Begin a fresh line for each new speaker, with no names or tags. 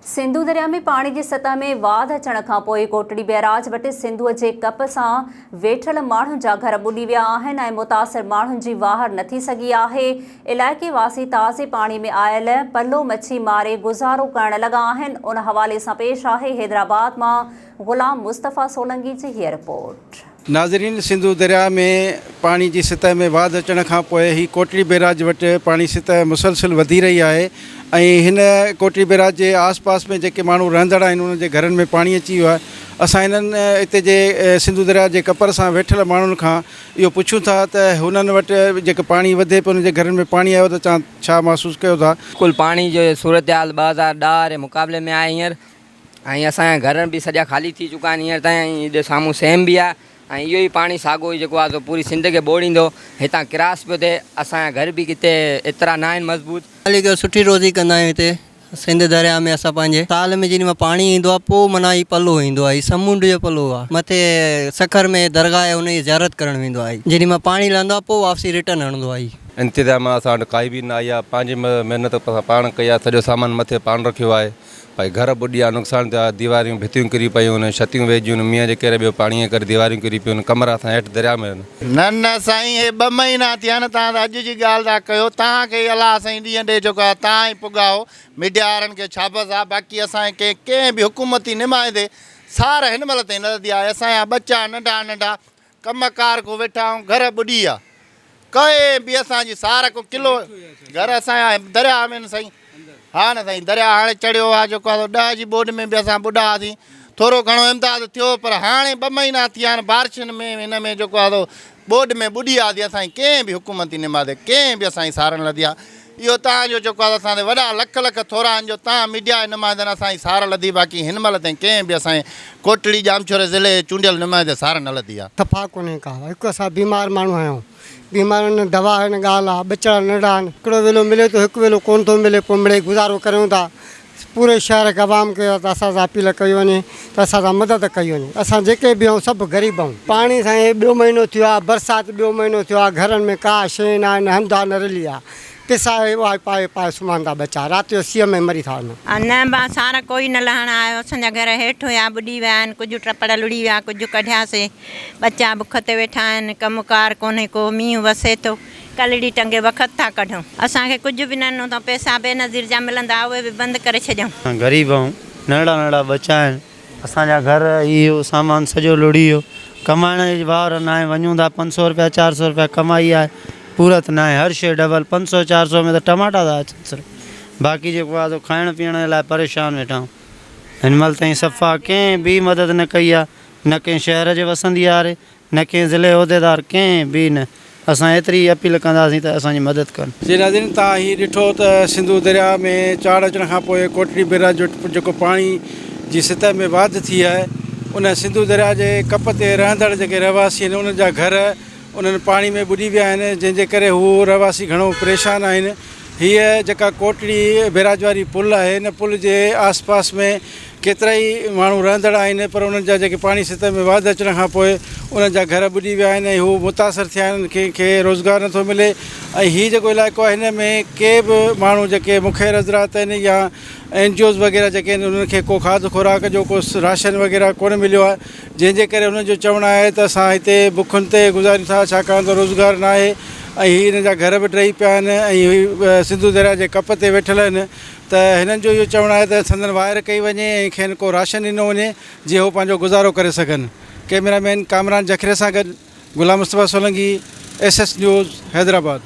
سنڌو درياء ۾ پاڻي جي سطح ۾ واڌ اچڻ کانپوء ڪوٽڙي بئراج وٽ سنڌوء جي ڪپ سان ويٺل ماڻهن جا گهر ٻڏي ويا آهن ۽ متاثر ماڻهن جي واهر نه ٿي سگهي آهي، علائقي واسي تازي پاڻي ۾ آيل پلو مڇي ماري گذارو ڪرڻ لڳا آهن، ان حوالي سان پيش آهي حيدرآباد مان غلام مصطفيٰ سولنگي جي هيء رپورٽ.
ناظرين سنڌو درياء ۾ پاڻي جي سطح ۾ واڌ اچڻ کان پوء هي ڪوٽڙي بئراج وٽ پاڻي سطح مسلسل وڌي رهي آهي ۽ هن ڪوٽڙي بئراج جي آس پاس ۾ جيڪي ماڻهو رهندڙ آهن انهن جي گهرن ۾ پاڻي اچي ويو آهي اسان هنن اتي جي سنڌو درياء جي ڪپر سان ويٺل ماڻهن کان اهو پڇون ٿا ته هنن وٽ جيڪي پاڻي وڌي پيو انهن جي گهرن ۾ پاڻي آيو ته چان ڇا محسوس ڪيو ٿا.
بلڪل پاڻي جي صورتحال 2010 واري مقابلي ۾ آهي هينئر ۽ اسان جا گهر به سڄا خالي ٿي چڪا آهن هينئر تائين ۽ هيڏي سامهون سيم به آهي ۽ اهو ئي پاڻي ساڳو ئي جيڪو آهي سو پوري سنڌ کي ٻوڙيندو هتان ڪراس پيو ٿئي اسان جا گهر به ڪٿي ايترا نه آهن مضبوط.
مالڪ سٺي روزي ڪندا آهيون هتي سنڌ درياء ۾ اسان پنهنجي سال ۾ جيڏي مهل پاڻي ايندو آهي پوء معنيٰ هي پلو ايندو آهي هي سمنڊ جو پلو آهي مٿي سکر ۾ درگاهه آهي ان جي زيارت ڪرڻ ويندو آهي جيڏي مهل پاڻي لهندو آهي پوء واپسي ريٽرن هڻندو آهي.
انتظام اسان وٽ ڪائي به نه آئي آهي پنهنجي محنت اسان پاڻ ڪئي آهي سڄو سامان مٿي پاڻ رکيو آهي ڀائي گهر ٻڏي ويا نقصان ٿيو آهي ديواريون ڀتيون ڪري پيون آهن ڇتيون ويهجي ويون مينهن جي ڪري ٻيو پاڻي جي ڪري ديواريون ڪري پيون آهن ڪمرا اسان هيٺ درياء ۾ آهن.
نه نه سائين هي ٻه مهينا ٿيا آهن توهان ته اڄ جي ڳالهه ٿا ڪيو توهان کي ئي الله سائين ڏينهن ڏي جيڪو آهي توهان ئي پڳائو ميڊيا وارن کي شابس آهي باقي اسان کي ڪنهن به حڪومتي نمائندي سار هن مهل تائين نه لڌي آهي اسان جا ٻچا ننڍا ننڍا ڪم ڪار ڪو ويٺا آهيون گهر ٻڏي ويا ڪنهن به اسان جي سار ڪو ڪلو گهر اسان جا درياء ۾ آهن سائين ها نه سائين درياء هاڻي چڙهيو آهي جيڪو آهي 10 جي ٻوڏ ۾ به اسان ٻڏا هئاسين ٿورو گهڻو امداد ٿيو پر هاڻي ٻه مهينا ٿي ويا آهن بارشن ۾ هن ۾ جيڪو آهي سو ٻوڏ ۾ ٻڏي وياسين اسان جي ڪنهن به حڪومتي نمائندي ڪنهن به اسان جي سار نه لڌي آهي اهو توهان جو جيڪو آهي اسان تي وڏا لک لک ٿورا آهن جو توهان ميڊيا جي نمائندن اسان جي سار لڌي باقي هن مهل تائين ڪنهن به اسان جي ڪوٽڙي ڄامشوري ضلعي جي چونڊيل نمائندي سار نه لڌي آهي.
صفا ڪونهي ڪا هڪ اسان بيمار ماڻهو آهيون بيمارن نه دوا آهي نه ڳالهه آهي ٻچڙا ننڍڙا آهن هڪڙو ويلو ملي ٿو هڪ ويلو ڪونه ٿو ملي پوء مڙئي گذارو ڪريون ٿا پوري شهر کي عوام کي ته اسان سان اپيل ڪئي وڃي ته اسان سان مدد ڪئي وڃي اسان جيڪي به آهيون سڀ غريب آهيون. پاڻي سائين هي ٻيو مهينو ٿيو آهي برسات ٻيو مهينو ٿيو آهي گهرن ۾ ڪا شيء نه آهي نه هنڌ آهي نه رلي آهي پسا اها ئي پائي پائي سمهن ٿا ٻچا رات جو سيء ۾ مري ٿا وڃن.
نه با سار ڪوئي نه لهڻ آيو اسان جا گهر هيٺ هيا ٻڏي ويا آهن ڪجهه ٽپڙ لڙهي ويا ڪجهه ڪڍياسي ٻچا بک تي ويٺا آهن ڪم ڪار ڪونهي ڪو مينهن وسي ٿو ڪلڙي ٽنگي وقت ٿا ڪڍون. اسان کي ڪجهه به نه ڏنو اٿئون پئسا بينظير جا ملندا اهي به بند ڪري ڇڏيائون.
اسان غريب آهيون ننڍڙا ننڍڙا ٻچا آهن اسان جا گهر اهو سامان سڄو لڙهي ويو ڪمائڻ جي واهر ناهي وڃون ٿا پنج سو روپيا چار سو روپيا ڪمائي آهي پورت ناهي هر شيء ڊبل پنج سو چار سو ۾ ته ٽماٽا ٿا اچن صرف باقي جيڪو آهي سو کائڻ پيئڻ جي لاء پريشان ويٺا آهيون هن مهل تائين صفا ڪنهن به مدد نه ڪئي آهي نه ڪنهن شهر جي وسندي واري نه ڪنهن ضلعي عهديدار ڪنهن به نه اسان ايتري ئي اپيل ڪنداسين ته اسان جي مدد ڪن.
جي ناظرين توهان هي ڏٺو ته سنڌو درياء ۾ چاڙهه اچڻ کان پوء ڪوٽڙي بئراج وٽ جيڪو پاڻي جي سطح ۾ واڌ ٿي آهي ان سنڌو درياء جي ڪپ تي رهندڙ جيڪي رهواسي آهن انهن جا گهر انهن پاڻي ۾ ٻڏي ويا آهن جنهن جي ڪري هو رهواسي گهڻو پريشان آهن هيء جيڪا ڪوٽڙي بئراج واري پل آهي ان پل جي آس پاس ۾ ڪيترائي ماڻهو رهندڙ آهن پر انهن جا جيڪي پاڻي سطح ۾ واڌ اچڻ کان پوء انهن جا گهر ٻڏي ويا آهن ۽ هو متاثر ٿيا آهن ڪنهن کي روزگار نٿو ملي ۽ هي جيڪو علائقو آهي هن ۾ ڪي به ماڻهو جيڪي مخير حضرات آهن يا اين جي اوز وغيره جيڪي آهن انهن کي ڪو کاڌ خوراڪ جو ڪو راشن وغيره ڪونه مليو آهي جنهن جي ڪري انهن جو چوڻ آهي ته اسان هتي بکن تي گذاريون ٿا ڇاڪاڻ ته روزگار ناهي ۽ هي انهن جا گهر به ڊهي پيا آهن ۽ هي سنڌو درياء جي ڪپ تي ويٺل آهن ته هنن جو اهو چوڻ آهي ته سندن واهر ڪئي وڃي ۽ کين ڪو راشن ڏنو وڃي جيئن هو پنهنجو گذارو ڪري سگهن. ڪئميرا مين ڪامران جکري سان گڏ Ghulam Mustafa Solangi, S S news, Hyderabad.